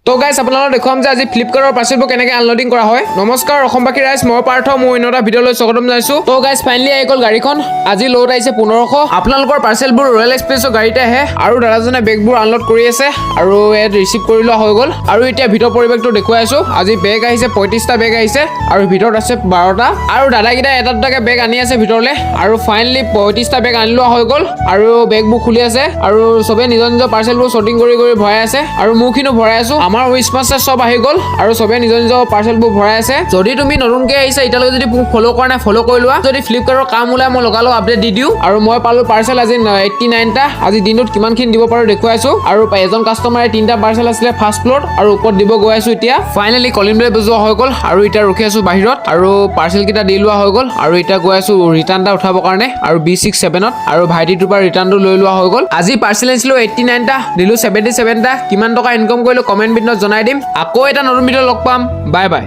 তো গাইছ, আপোনালোকক দেখুৱাম যে আজি ফ্লিপকাৰ্টৰ পাৰ্চেলবোৰ কেনেকৈ আনলোডিং কৰা হয়। নমস্কাৰ অসমবাসী ৰাইজ, মই পাৰ্থ, মোৰ অন্য এটা ভিডিঅ'লৈ স্বাগতম জনাইছোঁ। তো গাইছ, ফাইনেলি আহি গ'ল গাড়ীখন। আজি লোড আহিছে 1500। আপোনালোকৰ পাৰ্চেলবোৰ ৰয়েল এক্সপ্ৰেছৰ গাড়ীতে আহে। আৰু দাদাজনে বেগবোৰ আনলোড কৰি আছে আৰু ইয়াত ৰিচিভ কৰি লোৱা হৈ গ'ল। আৰু এতিয়া ভিতৰ পৰিৱেশটো দেখুৱাই আছোঁ। আজি বেগ আহিছে, 35টা বেগ আহিছে আৰু ভিতৰত আছে 12টা। আৰু দাদাকেইটাই এটা দুটাকে বেগ আনি আছে ভিতৰলৈ। আৰু ফাইনেলি 35টা বেগ আনি লোৱা হৈ গ'ল আৰু বেগবোৰ খুলি আছে আৰু চবে নিজৰ নিজৰ পাৰ্চেলবোৰ চৰ্টিং কৰি কৰি ভৰাই আছে আৰু মোৰখিনিও ভৰাই আছো। আমাৰ উইচ মাষ্টাৰ চব আহি গ'ল আৰু চবে নিজৰ নিজৰ পাৰ্চেলবোৰ ভৰাই আছে। যদি তুমি নতুনকৈ আহিছা, এতিয়ালৈকে যদি মোক ফ'ল' কৰা নাই, ফ'ল' কৰি লোৱা। যদি ফ্লিপকাৰ্টৰ কাম ওলাই, মই লগালগ আপডেট দি দিওঁ। আৰু মই পালোঁ পাৰ্চেল আজি 89টা। আজি দিনটোত কিমানখিনি দিব পাৰোঁ দেখুৱাইছোঁ। আৰু এজন কাষ্টমাৰে তিনিটা পাৰ্চেল আছিলে ফাৰ্ষ্ট ফ্ল'ৰত আৰু ওপৰত দিব গৈ আছোঁ এতিয়া। ফাইনেলি কলিং বেল বজোৱা হৈ গ'ল আৰু এতিয়া ৰখি আছোঁ বাহিৰত। আৰু পাৰ্চেলকেইটা দি লোৱা হৈ গ'ল আৰু এতিয়া গৈ আছোঁ ৰিটাৰ্ণ এটা উঠাবৰ কাৰণে আৰু বি 6 7ত। আৰু ভাইটিটোৰ পৰা ৰিটাৰ্ণটো লৈ লোৱা হৈ গ'ল। আজি পাৰ্চেল আনিছিলোঁ 89টা, দিলোঁ 77টা। কিমান টকা ইনকাম কৰিলোঁ কমেণ্ট বিন্দুত জনাই দিম। আকৌ এটা নতুন ভিডিঅ' লগ পাম। Bye bye.